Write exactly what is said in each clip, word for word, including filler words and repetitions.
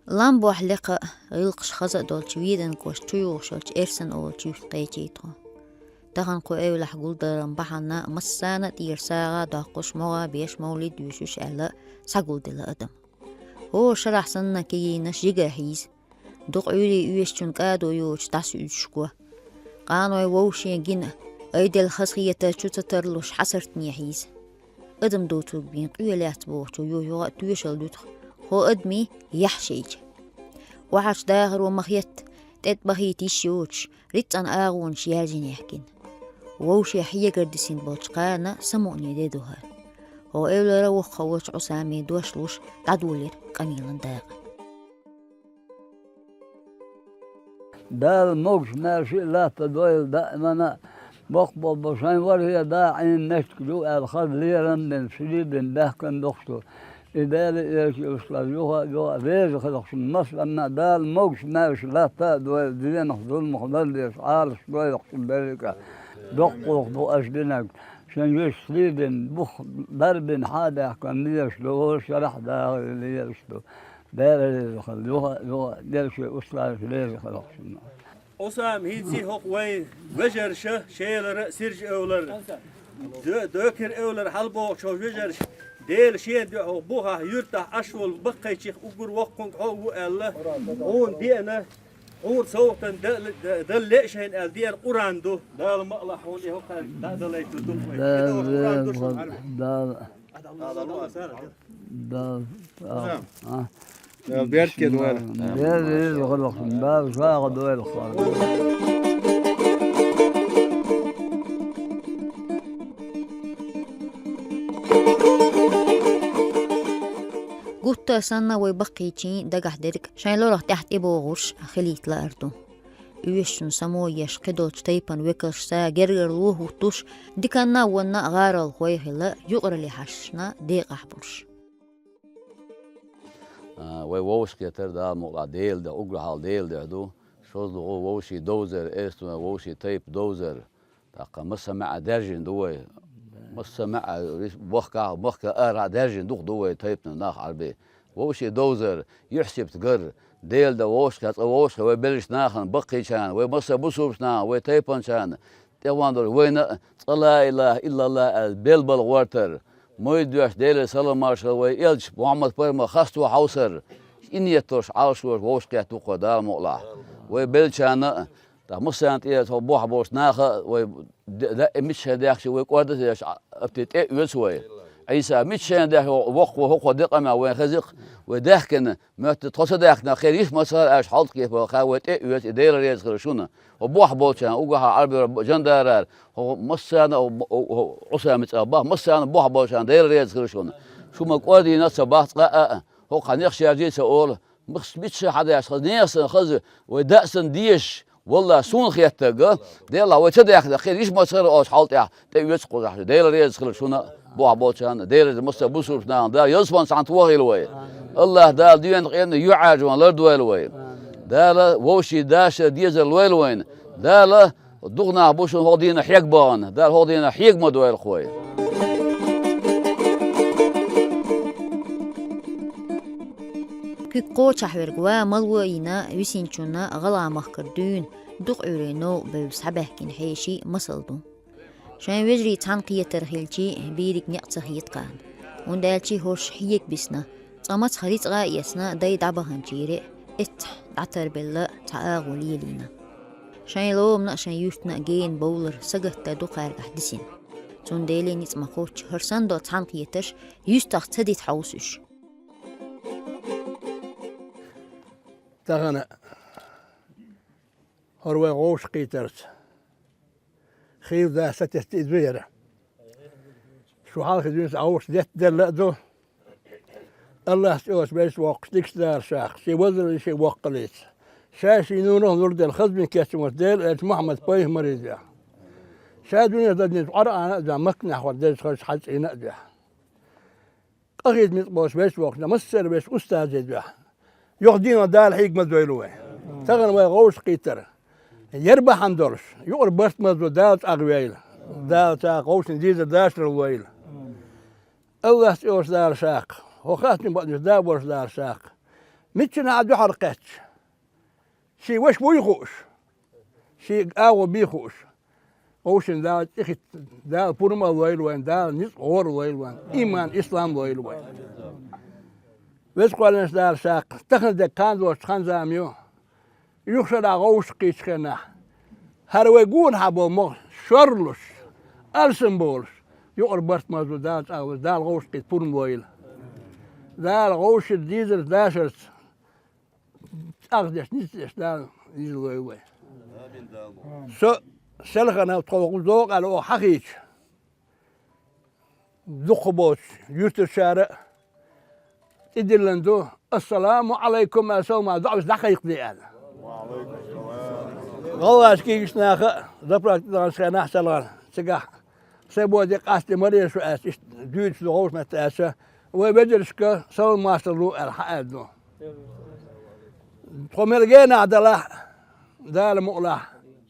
Лам бохь лекха а, гӀиллакхаш хаза а долчу Веданан кӀоштан чу юхуш йолчу Эрсан олучу юьрта кхечи тхо. Тахана кху эвлахь гулдаран бахьана массарна а тӀера сагӀа а доккхуш, могӀа а беш, мовлид а доьшуш аьлла, схьагулделла адам. ХӀора шарахь санна кегийнаш жига хьийза. Дукха Ӏуьйре оьшучун кӀадо йоцуш дӀасаюьзуш го. Къаной вовшен гина, айделла хазахетар чу ца тарлуш хьасартане хьийза. Адам доцург бен къоьллац бохучо юха-юха а тоьшалла дуьту хӀокху адамийн яхь шайча. Охьарчу дахаро ма-хетта, тӀе тӀебахийта йиш йоцуш, рицкъан агӀонаш яьржина яьккхина. Вовшех хьегар дисина болчу кхарна самукъане де ду хӀара. ХӀокху эвлара воккхах волчу Ӏусаме дош луш дӀадолийра къамелан дакъа. Дала могуш-маьрша а латта дойла даимана а, бакъболу бо шайн ворхӀе да Ӏийна меттиг ду аьлла хаза лерам а бина, шире а бина баьхкина дохку. И Дела, Элча, уьш лар юха а, юха а веза хилахь шуна, массарна а Дала могуш-маьрша латта а дойла, денах, зуламах лардеш, Ӏалаш дойла шуна берриг а. Доккхалх ду аша динарг, шайн вешан сий бина, бух бер бина хьа а баьхкина лелаш ду, шарахь а дахийна лелаш ду. Дела реза хила, юха а, юха а, Дела шен устагӀаша реза хилахь шуна. Ӏусам, хӀинций хӀокху вайн вежарша Шелара а, Сиржа-Эвлара а, До-, Докера Эвлара хьалабогӀучу вежарша, Дела шена дуьхьа хӀокху бухахь, юьртахь Ӏаш волу баккхийчех уггар воккханиг хьо а ву аьлла, хьуна деана, хьуна совгӀатана да-, да-, дала леа шайна аьлла деана Къуръан ду. Дала ма алахь хьуна и хӀокхаьрга дӀа а далайта ду вай. Дала, Къуръан ду шуна хьарба. Дала. Дала, а? Дала беркате дойла. Дала реза хилахь шуна, Дала сагӀа дойла хьуна. Гуттар а санна вай баккхийчийн дагахь дерг шайн лорах тӀаьхьа тӀебогӀуш хилийта лаар ду. Оьшучун само еш кхидолчу тайпана векалш цара гергарло а хӀуттуш, диканна а, вонна а гӀаролхой а хилла, юкъараллин хьашташна декъахь болуш. А, вай вовшахкхетар Дала мукъалахь Делан дуьхьа, уггар хьалха Делан дуьхьа ду, шозлагӀа вовшийн довзар, эстона вовшийн тайпа довзар. ТӀаккха массо а маьӀӀе даьржина ду вай. Массо а маьӀӀе, бохкахь, махкахь арахь даьржина дукха ду вай тайпанан нах Ӏарбий. Вовшийн довзар, юьхь-сибат гар, Делан дуьхьа вовшахкхетар, цкъа вовшахкхетар вай беллачу нахана, баккхийчарна, вай массо а бусулбачу нахана, вай тайпанчарна, тӀехван долуш вайна а цкъа ла илаха иллаллах аьлла белбала гӀортар, майда доьшуш Делера салам-маршалла вай элча Мухьаммад-пайхамар хасто хьовсар, и нийят долуш Ӏалашо вовшахкхетта ву кхо Дала мукъалахь. Вай беллачарна а, тӀаккха массарна тӀера тхо бохь болчу наха а вай д-, даим миччахьа даьхкича вай кӀорда а деш, а, апти тӀе а оьцу вай. Ӏийса, миччахьа даьхкича воккхо хӀокхо де къамел вайн хеза-кх, вай даьхкина, моьтту тхо ца даьхкина, хир йиш ма ца хир аша хьалткъе палха, вай тӀе а оьцу, и Дела реза хила шуна. ХӀо бохь болчарна, уггар хьалха Ӏарбойра жандарара, хӀо массарна а, хӀо, хӀо, хӀо Ӏусаман цӀа бах, массарна а бохь болчарна Дела реза хила шуна. Шу ма кӀордийна а ца бах цкъа а, хӀокху хьан нех шаьржий а ца олу, мас-, миччахьа хьан даьхкича хаза, нехан санна хаза, вай даа санна дезаш, валлахӀи, суна хеттарг, Делахь вай ца даьхкина, хир йиш ма ца хир оцу хьал тӀехь тӀе оьцу кхузахь. Дела реза хила шуна, бохь болчарна, Дела реза массо а бусулбачу нахана, Дала ялсамани цхьаьна тохийла вай. АллахӀ Дала дуьненан къематдийнахь юьхьӀаьржа ван ларда войла вай. Дала вовшийн дашар, дезар лойла вайна. Дала дукха нах бу шуна хӀокху дийнахь хьегабахана. Дала хӀокху дийнахь хьега ма дойла кхо вай. Куьг кхочахь верг ван мала а йина, висинчунна ГӀалгӀай махкара дуьйна дукха Ӏуьйренна новкъа бевлла схьабаьхкина хьеший масал ду. Шайн вежарий цхьаьна кхетар хилчий, бийриг некъ ца хета кхарна. ХӀунда аьлча хӀорш хьега бисна, цкъа мацах рицкъа а эцна, дай дӀабаханчуьра а, эццахь дӀатарбелла цхьа агӀо лелийна. Шайн ломана а, шайн юьртана а гена бовлар сагатдар ду кхаьргахь дисина. Цундела ницкъ ма-кхоччу, хӀара санна долу цхьаьна кхетарш юьстах ца дита хьовса уьш. Тахана хӀара вай вовшахкхетарца хийла дас сатесна иза яра. Шу хьалха дуьйна сан вовшах деттаделла а ду. АллахӀ цӀе йоцу везачу воккхачу дикачу Дала шех, шен вазаллица, шен воккхаллица, ша шен нурах нур делла хаза бен кечвинчу Дела элча Мухьаммад-пайхамаран дуьхьа, ша дуьненахь дан динчу Къуръанан а дуьхьа, Макканехь хӀара дезачу хазачу хьаьж цӀийнан а дуьхьа. Къахетам, ницкъ болуш везачу воккхачу, массара везачу устазийн дуьхьа. Юха дийнахь Дала хьега ма дойла вай. Тахана вай вовшахкхетар яра бахьана долуш, юкъара барт-марзо Дала цӀа войла. Дала царах вовшийн дезар, дашар лойла. Аллахь цӀе йолчу Дала шаккха, хӀокху хаттарна бакъдерг да болчу Дала шаккха. Миччанхьа дуьхьал кхетча, шен ваша вуй хууш, шен агӀо бий хууш, вовшийн Дала тӀехӀитта, Дала пурба а лойла вайн, Дала ницкъ гӀора лойла вайн, иман, ислам лойла вайн. Веза кхоьллинчу Дала шаккха, тахана дерг кхана доцуш хан-зама ю. Юха шарахь вовшах кхийтчу хенахь, хӀара вай гонахьа болу могӀа шорлуш, алсам болуш, юкъара барт-марзо Дала чӀагӀлуш, Дала вовшах кхийтта пурба лойла. Дала вовшийн дезарца, дашарца, чӀагӀдеш, ницкъ деш Дала деза лойла вай. Со селхана тхо докъал оха хьахийча, дукхахболчу юьртарчара а тӀедиллина ду, «Ассаламу Ӏалайкум» аьлла, салам доӀанаш дӀакхайкхаде аьлла. ГӀалгӀашка кегийчу наха а заправка тӀе даханчу хенахь селхана цигахь, сайн боде къастаде ма лела шу аьлла, иштта дуьйцуш ду вовшашна аьлча, вай вежаршка салам-маршалла ло аьлла, хьааьлла ду. Тхо мел генахь далахь а, Дала мукъалахь,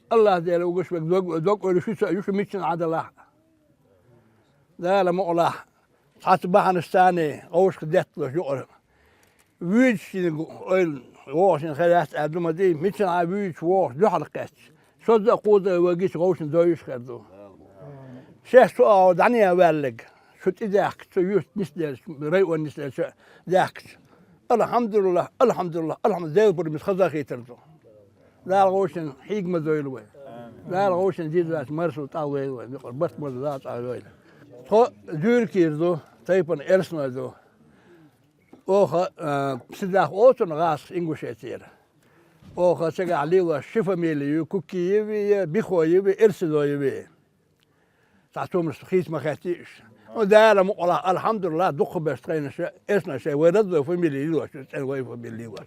Аллахь Дела угуш верг дог, дог ойла шуьца а ю шу миччанхьа далахь а. Дала мукъалахь, цхьацца бахьанашца царна вовшах детталуш юкъара. Вуьйцучуьнга ойла вогӀучуьнга хир яц аьлла ду ма дий, миччанхьа вуьйцуш вогӀуш дуьхьал кхетча, шозза а кхузза а вай гича вовшийн девзаш хир ду. Шаьш цу агӀор дӀанаха ваьлларг, шу тӀедаьхкича, цу юьрта нисделча, район нисделча даьхкича, «Алхьамдулиллахь, алхьамдулиллахь, алхьамдулиллахь», Делан пурба хаза хетар ду. Дала вовшийн хьийга ма дойла вай. Дала вовшийн дезачу маршалла тӀехь лойла вай, юкъара барт-марзо Дала чӀагӀлойла. Тхо Дюркиш ду, тайпана эрсаной ду. Оха, а, Сидах оцунна гӀазкхаша, Ингушетера. Оха цигахь лелош ши фамили ю, Кукиеви, Бихоеви, Эрсиноеви. Цхьа цумас хийца ма хеттий уьш. Дала мукъалахь, алхьамдулиллахь, дукхахберш тхайна ша, эрсана шайн вай разной фамили лелош, цӀена вай фамили лелош.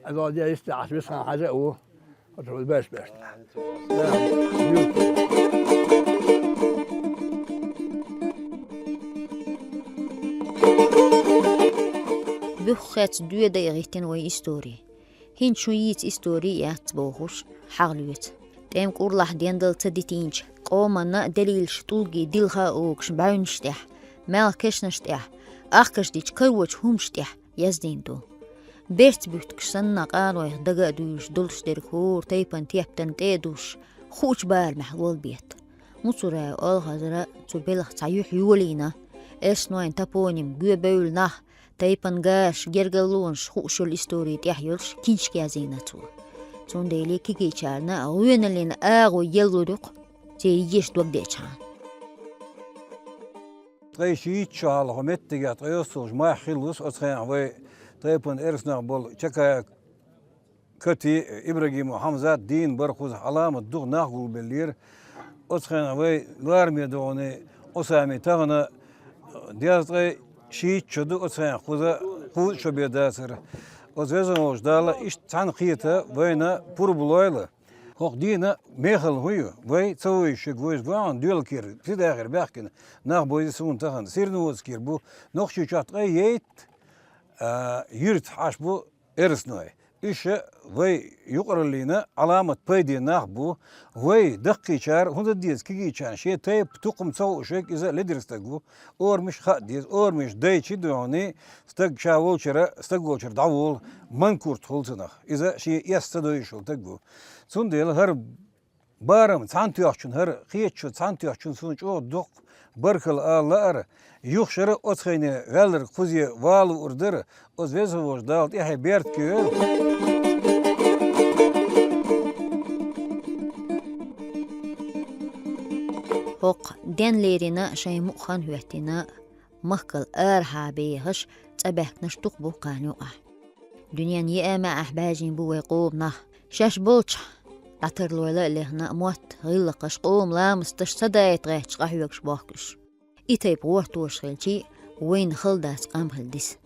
Аса де йистехь ас Висхан-Хьажа а ву, оцу беш-беш. Буьххехь доьда а гӀиттина вай истори. ХӀинца шун йийца истори яц бохуш, хьагӀ лоьцу. ТӀеман кӀурлахь дендал ца дитинчу, къоманна а делилаш тӀулгий дилха а угуш бӀаьвнаш тӀехь, маьлхан кешнаш тӀехь, ахкаш дича карочу хӀумаш тӀехь яздина ду. Берц буьттуш санна, къаройх дага а дуьйлуш долуш дерг хӀора тайпана тептарна тӀе а дузуш, хуучу барамехь лолбетта. Муцураев Алхазара цу белхан цхьа юьхь йолийна, эрсанойн топоним, гоьбевлла нах, тайпана гаш, гергарлонаш хууш йолу истори тӀехь йолуш киншка язйина цо. Цундела кегийчарна гӀоьналлин агӀо еллур ю-кх, церан езаш дог дечхьана. Ткъе шийтта шо хьалха меттигехь ткъе йоьссалгӀачу майхь хилла ву со, оцу хенахь вай тайпана эрсанойх болу Чакая Кати, Ибрагимов Хьамзат дийна бара кхуза, Ӏаламат дукха нах гулбеллера. Оцу хенахь вай лараме догӀуний Ӏусами тахана дезткъе шийтта шо ду, оцу хенахь кхуза кхузткъа шо бен дацара. Оцу везан волчу Дала иштта цхьаьна кхета вайна пурба лойла. ХӀокху дийнан мехала хӀун ю? Вай ца вуьйш шега вуьйш гуьйгӀна доьлакера, Сидахера баьхкина нах бу иза суна тахана. Сирнозакера бу, Нохчийчохь ткъе ейтта, а, юьртахь Ӏаш бу эрсаной. Уьш вай юкъараллина Ӏаламат пайде нах бу. Вай даккхийчара хӀун дан деза кегийчарна, шен тайпа тукхам ца хууш верг иза ледара стаг ву. Орамаш хаа деза, орамаш дайчи а дуьйхьуний, стаг ша волчара, стаг волчара дӀаволу, манкурт хуьлу цунах. Иза шен эс ца дойуш волу стаг ву. Цундела хӀара барам цхьаьна тоьхначун, хӀара кхеташо цхьаьна тоьхначун суна чӀогӀа дукха баркалла ала лаара, юха шара оцу хенахь ваьлларг кхузе вала вуур дара, оцу веза волчу Дала тӀаьхье беркате йойла. ХӀокху денна лерина шайн мукъа хан хӀоьттина, махкал арахьа бехаш цӀа баьхкинарш дукха бу кхарна юкъахь. Дуьненан еа маьӀехь баьржина бу вай къоман нах. Шаьш болчохь дӀатарлойла а лехна, мотт, гӀиллакхаш, къоман ламасташ ца дайта гӀерташ къахьоьгуш бохку уьш. И тайпа гӀортош хилчий, вайна хала дац къам хила диса.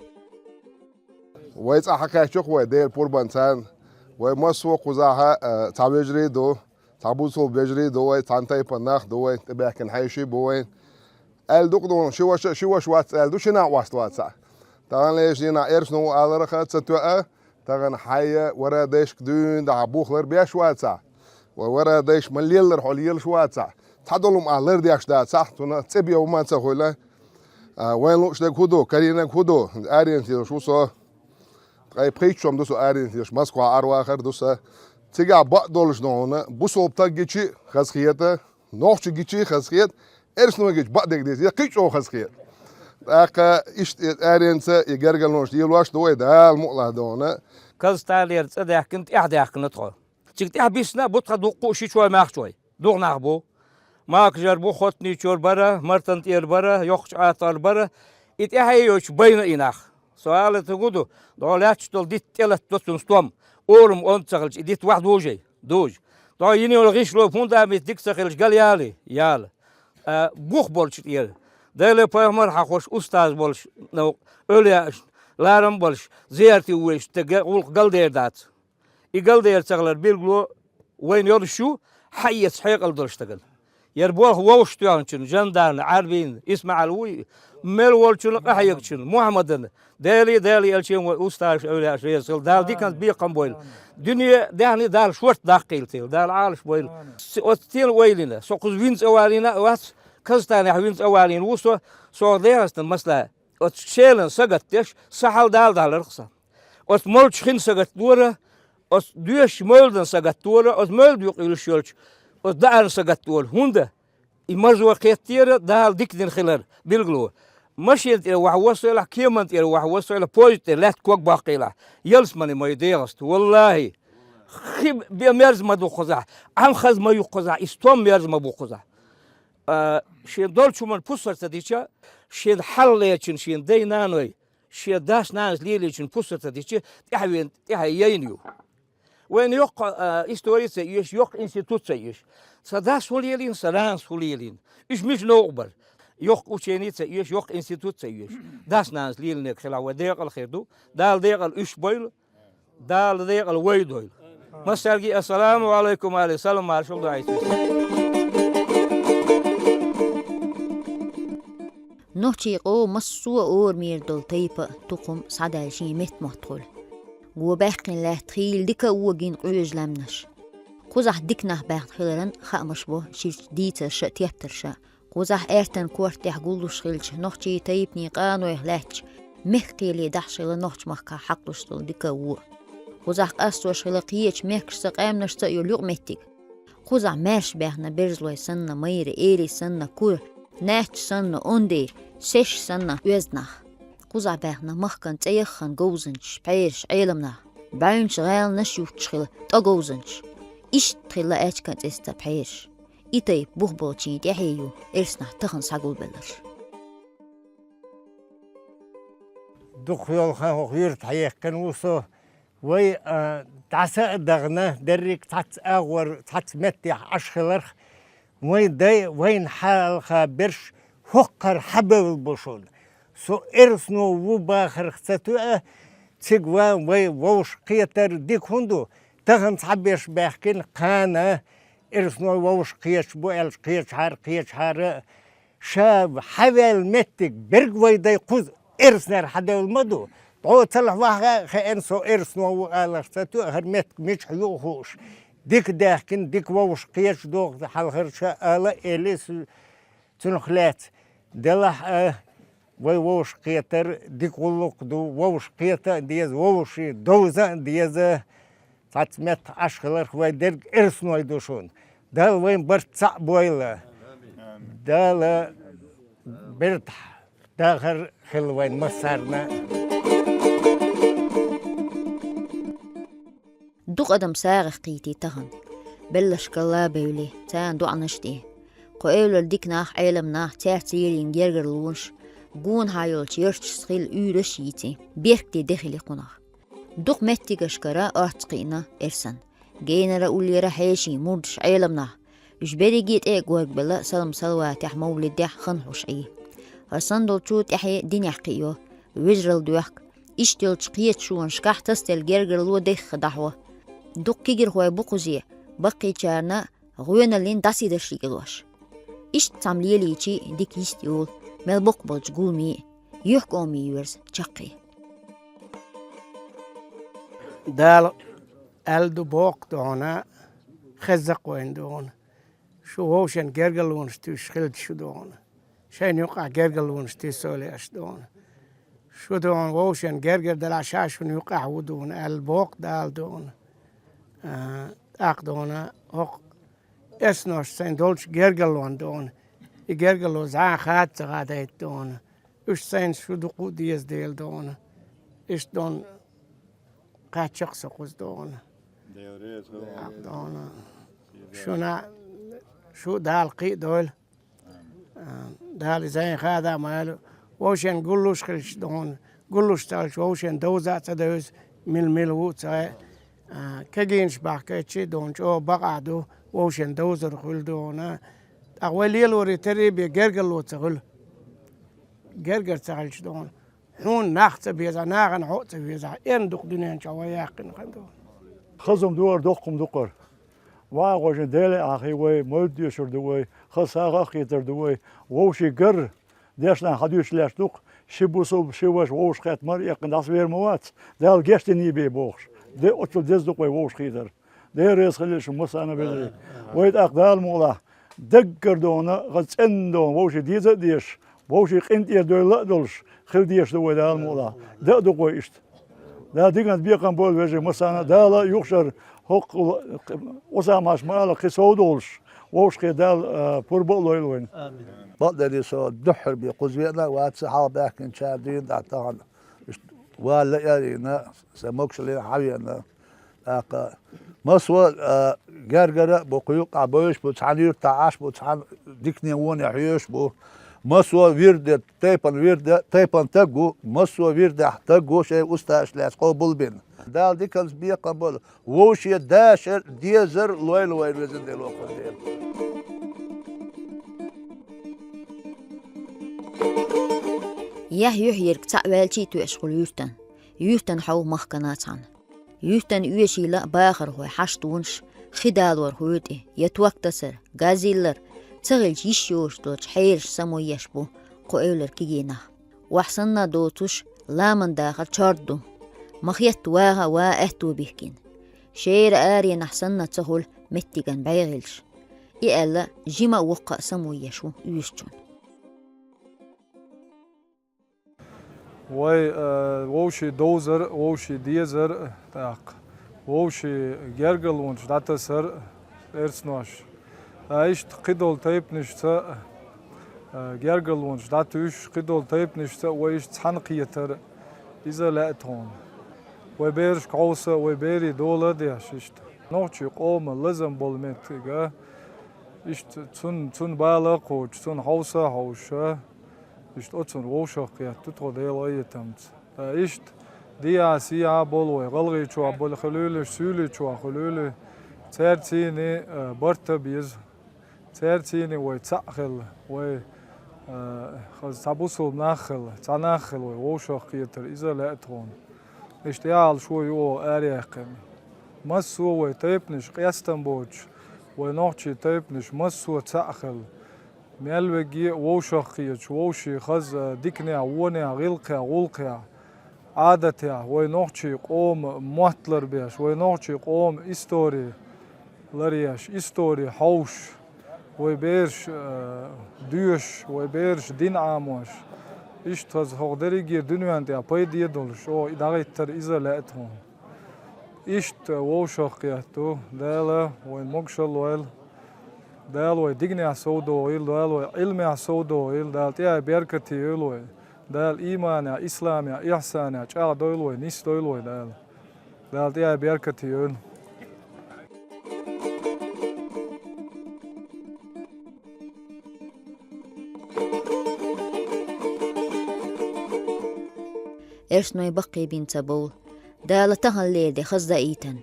Вай цӀа хьакхаьчча-кх вай Делан пурбанца, вай массо а кхузахь а, цхьа вежарий а ду, цхьа бусулба вежарий а ду вай, цхьана тайпана нах а ду вай, тӀебаьхкина хьеший а бу вайн. Аьлла дукха ду, ши ваша, ши ваша вац аьлла ду, шина а вац вацахь. Тахана леш дийнахь эрсано ву аларах а ца тоьа, тахана хьайя вара дайшка дуьйна дахьа бухлар беш вацахь. Вай вара дайш ма леллара хьо лелаш вацахь. Цхьа долу ма лардеш дацахь, цунах цӀе бен ма ца хуьла. А, вайн лууш дерг хӀун ду, карийнарг хӀун ду, аренца лелаш ву со. Ткъа пхийтта шо ма ду со аренца лелаш, Москва аравахар ду са. Цигахь бакъ долуш ду хьуна, бусалба стаг гича а хазахета, нохчо гича а хазахета, эрсано гича бакъдерг деза, я кхин а чӀогӀа хазахета. ТӀаккха иштта и аренца, и гергарлонаш лелош ду вай, Дала мукъалахь ду хьуна. Казахстанера цӀа даьхкина, тӀаьхьа даьхкина тхо. Цига тӀаьхьа биссина а бу тхан дуккха а шичой, маьхчой. Дукха нах бу. Макажара бу, Хотничора бара, Мартан тӀера бара, Йоккхачу Ӏатара бара. И тӀаьхье йоцуш байна и нах. Со алийта гу ду, дӀо лаьтташ долу дитт тӀелатто цунна стом. Орам онда ца хилча, и дитт вахь дужий? Дужа. ДӀо йина йолу гӀишло, фундамент дика ца хилча, гал яла? Яла. А, бух болчу тӀера. Деле пайхамар хьахош устаз болуш, ну, эвлаяаш, ларам болуш, зерти вуьйш, те гӀуллакх галдер дац. И галдер ца хилар билгало вайна йолуш ю, хьаэца хьекъал долуш стагана. Яра болх вовшахтоьхначун, Жандарна, Ӏарбийна, ИсмаӀал вуй, мел волчунна къахьегначун, Мухьаммадана, Делий, Делан элчийн вай устазаш, эвлаяаш реза хила, Дала диканца бекхам бойла. Дуьне, даьхни Дала шорта даккхийла церан, Дала Ӏалаш бойла. С-, оцу стенан ойла йина, со кхуза вина цӀа валийна а вац, Казахстанехь вина цӀа валийна ву со, со ДегӀастан масала, оцу шелан сагатдеш, сан хьал Дала даларх сан. Оцу молчу хин сагатдора, оцу доьшучу мовлдан сагатдора, оцу мовлда юкъа уьллуш йолчу оцу даарна сагатдора. ХӀунда? И марзо кхеттера, Дала дика дина хилар билгало. Машен тӀера вахь воссойлахь, кеман тӀера вахь воссойлахь, поезд тӀера лаьтта ког боккхийлахь. Ялсамани ма ю ДегӀаста, валлахӀи. Хи бен мерза ма ду кхузахь, Ӏам хаза ма ю кхузахь, и стом мерза ма бу кхузахь. А, шен долчу хӀуманна пусар ца дича, шен хьалхалерчун шен дай-наной, шен дас-нанас лелийчун пусар ца дича, тӀаьхьавен, тӀаьхьа яйна ю. Вайна йоккха, а, истори ца оьшу, йоккха институт ца оьшу. Сан дас хӀун лелийна, сан нанас хӀун лелийна. Уьш мича новкъа бара. Йоккха учени ца оьшу, йоккха институт ца оьшу. Дас-нанас лелийнарг хилахь вай декъала хир ду. Дала декъала уьш бойла. Дала декъала вай дойла. Массаьрга ассаламу алайкум алий, салам маршалла ду айса. Нохчийн къоман массо а орамера долу тайпа а, тукхам а схьадаьлла шен меттамотт хуьлу. Го баьккхина лаьтта хийла дика а вогийна къоьжа лаьмнаш. Кхузахь дика нах баьхна хиларан хаамаш бо ширчу дийцарша а, тептарша а. Кхузахь аьртан корта тӀехь гуллуш хилча, нохчийн тайпанийн къанойх лаьттачу мехкан кхеле дахьаш хилла нохчийн махкахь хьакхалуш долу дика а, вон а. Кхузахь къастош хилла кхечу мехкашца, къаьмнашца а йолу юкъаметтиг. Кхузахь маьрша баьхна берзалой санна майра, элий санна кура, наьчча санна онда, сесаш санна оьзда нах. Кхузахь баьхна махкан цӀе яххана говзанчаш, пхьераш, Ӏелам нах. БӀаьвначу гӀаланаш юттуш хилла тӀо говзанчаш. Иштта хилла аьчкан цӀесца пхьераш. И тайпа бух болчийн тӀаьхье ю эрсанахь тахана схьагулбелларш. Дукха йолу хан хӀокху юьрта хьаехкина ву со. Вай, а, дӀаса а дахана, дерриг цхьацца агӀор, цхьацца меттехь Ӏаш хиларх, вайн дай, вайна хьалха берш хӀокхара хьабевлла бу шуна. Со эрсано ву бахарх ца тоьа, цига ван вай вовшахкхетар дика хӀунда ду, тахана цхьаберш баьхкина кхана, эрсано вовшахкхеташ бу аьлча, кхечахьара, кхечахьара, ша хьаваьлла меттиг берг вай дай кхуза эрсанера хьадевлла ма ду. ДӀо ца лахь вахьа а хеана, со эрсано ву аларх ца тоьа, хӀара меттиг мичахь ю а хууш. Дика даьхкина, дика вовшахкхеташ доху хьалхарча ала а, элли а цу-, цунах лаьцна. Делахь а, вай вовшахкхетар дика гӀуллакх ду, вовшахкхета а деза, вовшийн довза а деза. Цхьацца меттахь Ӏаш хиларх вай дерг эрсаной ду шуна. Дала вайн барт цхьаъ бойла. Дала бертахь дахар хила вайн массарна. Дукха адам сагӀа кхийти тахана. Беллашкалла а бевли, царна доӀанаш а де. Кху эвлара дика нах, Ӏелам нах, цаьрца лелийна гергарлонаш, гонахьа йолчу ярташца хилла уьйраш а йийци, беркате де хили кхунах. Дукха меттигашкара орца кхиъна эрсана. Генара, уллера хьеший, мурдаш, Ӏелам нах. Уьш берриге тӀе а горгабелла, салам-салаватехь, мовлидехь хан хьуш Ӏий. ХӀара санна долчу тӀаьхье динехь кхиайо, вежаралла доьхку. Иштта йолчу кхечу шонашкахь тасаделла гергарло дехха дӀахьо. Дукха кегийрхой бу кхузе, баккхийчарна гӀоьналлин дӀасийдаш йигӀалош. Иштта цхьамма лелийчи дика йист йолу, мел боккха болчу гуламий, юьхькӀомий верза чаккхе. Дала аьлла ду боккха догӀана, хеззакх вайна догӀана. Шу вовшен гергарлонаш туьйсуш хилча шу догӀана. Шайна юкъахь гергарлонаш тиссо лаьаш дуна. Шу дуна вовшен гергар далахь, ша шуна юкъахь ву дуна, аьлла боху Дала дуна. А, тӀаккха дуна, хӀокху эрсаношца сайн долчу гергарлонна дуна. И гергарло зӀе хада ца хадайта дуна. Уьш сайна шу дукха а деза дела дуна. Иштта дуна кхаьчча-кх со кхуза дуна. Дела реза хуьлда. Дуна. Шуна шу Дала кхин а дойла. А, Дала и зӀе хада а ма аьлла, вовшен гуллуш хилча дуна, гуллуш ца хилча вовшен довза а ца девза, мила-мила ву а ца гӀе. А, кегийнаш бахкайчи дуна, чӀогӀа бакъахь ду, вовшен довзар хуьлу дуна. ТӀаккха вай лелоре терра бен гергарло ца хуьлу. Гергар ца хилча дуна. Хьуна нах ца беза, нахана хьо а ца веза, эрна дукха дуьнен чохь вай яьккхина хан ду. Хаза хӀума ду хӀара, доккха хӀума ду хӀара. Вай гӀожин Деле Ӏахий вай, мовлид доьшур ду вай, хаза сагӀа а хетар ду вай, вовшийн гар дешна хьан дуьйцуш лаьтташ ду-кх, ши бусалба, ши ваша вовшахкхетта мара эккхина дӀасавер ма вац, Дала гечдиний бен бохуш. Де оццул деза ду-кх вай вовшахкхетар. Дела реза хуьлда шуна массарна а вежарий. Вай тӀаккха Дала мукъалахь, даггара дуна, хаза цӀена дуна, вовшийн деза а дезаш, вовшийн къинтӀера девлла а долуш, хила дезаш ду вай Дала мукъалахь. Дан а ду-кх вай иштта. Дала диканца бекхам бойла вежарий массарна а, Дала юха шарахь хӀокху Ӏусамаш ма-аллара кхин сов долуш, вовшахкхетар Дала, а, пурба а лойла вайна. Бакъдерриг со дуьххьара бен кхуза веана а вац, хьалха баьхкинчара дуьйна тӀехь тахана. Иштта вала лаьарна, сайн могушаллина хьавеана. ТӀаккха массо а, а, гергара а бу, кху юккъехь бевзаш бу, цхьана юьртахь Ӏаш бу, цхьана дикане, воне хьоьжуш бу. Массо а вирде, тайпана вирде, тайпана таг ву, массо а вирдехь таг ву, шайн устазаш лаьцна къобалбина. Дала диканца бекхам бойла, вовшийн дашар, дезар лойла вайна, везан Дела, воккхун Дела. Яхь юьхь ерг цхьаъ ваьлчий тоьаш хуьлу юьртан. Юьртан хьов махкана цхьаьна. Юьртан оьшийла а бахархой, хьаштонаш, хи далорхой тӀе, я ток тасар, газ йиллар, ца хилча йиш йоцуш долчу хьераш само еш бу кху эвлара кегий нах. Охьа санна доцуш, ламан дахар чорда ду. Ма хетта ваха а ван аьтто бихкина. Шера аренахь санна ца хуьлу меттиган бӀе хилча. И аьлла, жима а воккха а само еш ву оьшучунна. Вай, э, вовшийн довзар а, вовшийн дезар а, тӀаккха вовшийн гергарлонаш дӀатасар а, эрсанош. Ткъа иштта кхидолу тайпанашца а, э, гергарлонаш дӀатуьйсуш, кхидолу тайпанашца а вай иштта цхьаьна кхетар а, иза лаьа тхуна. Вай берашка хьовса а, вай берийн дола а деш иштта. Нохчийн къоман лазам болу меттиг а, иштта цунна, цунна бала а кхочуш, цунна хьовса а хьовсуш, иштта оцунна вовшах кхетта тхо Делан къинхетамца. Ткъа иштта дехьа-сехьа болу вай, ГӀалгӀайчохь болу хуьлийла, Суьйличохь хуьлийла, цаьрцийний, а, барт а беза, цаьрцийний вай цхьаъ хилла, вай, а, хаза цхьа бусалба нах хилла, цхьа нах хилла вай вовшах кхетар, иза лаьа тхуна. Иштта яхьалла шо ю оха араяьккхина. Массо а вай тайпанаш къестам боцуш, вай нохчийн тайпанаш массо а цхьаъ хилла. Мел верриге а вовшах кхеташ, вовшийн хаза диканехь, вонехь, гӀиллакхехь, гӀуллакхехь, Ӏадатехь, вай нохчийн къоман мотт ларбеш, вай нохчийн къоман истори ларъеш, истори хьовсуш, вай бераш, а, доьшуш, вай бераш дин Ӏамош. Иштта хаза хӀокху дерриге дуьнен тӀехь пайде долуш, оха и дӀахӀиттар, иза лаьа тхуна. Иштта вовшах кхетта Дала вайн могушалла лойла. Дала вай диканехь совдохийла, Дала вай Ӏилмехь совдохийла, Дала тӀаьхье беркате йойла вай. Дала ийманехь, исламехь, ихьсанехь чӀагӀдойла вай, нисдойла вай Дала. Дала тӀаьхье беркате йойла. Эрсаной баккхий бина ца бовла. Дала таханлера де хаза даийтина.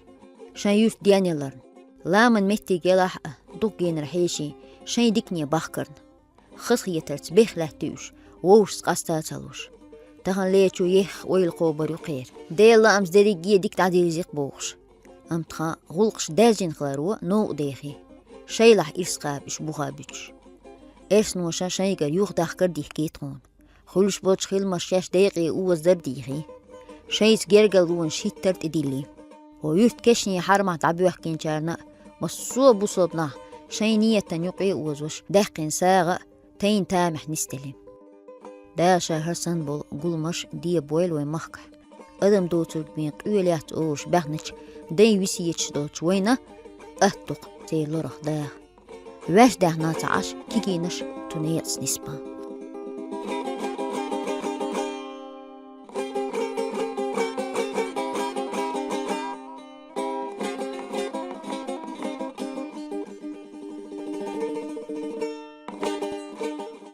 Шайн юьрт денъяларна. Ламан меттиг елахь а, дукха генара хьеший, шайн дикане бахкарна. Хазахетарца бехк лаьттий уьш, вовшашца къаста а ца луш. Таханлерчо ехха ойла кхобур ю кхеран. Делан лаамца дерриге а дика дӀадирзи-кх бохуш. Амма тхан гӀуллакхаш даьржина хиларо новкъа дехий. Шайлахь ирс кхаба уьш буха буьтуш. Эрсаноша шайгара юхадахкар а дихкий тхуна. Хуьлуш болчу хиламаш шаьш декъе озадар а дийхий. Шайца гергарлонаш хӀиттар а тӀедиллий. ХӀо юьртан кешнийн хьарамах дӀабоьхкинчарна а, массо а бусалба нах шайн нийятан юкъе а озуш, даьккхина сагӀа а, тайна тамехь нисделла. Дала ша хӀара санна болу гуламаш де бойла вайн махкахь. Адам доцург бен къоьллаьцна олуш баьхначу дайн весеташ долчу вайна атта ду-кх церан лорах даха. Ваьш даьхна ца Ӏаш кегийнаш цу некъаца нисбан.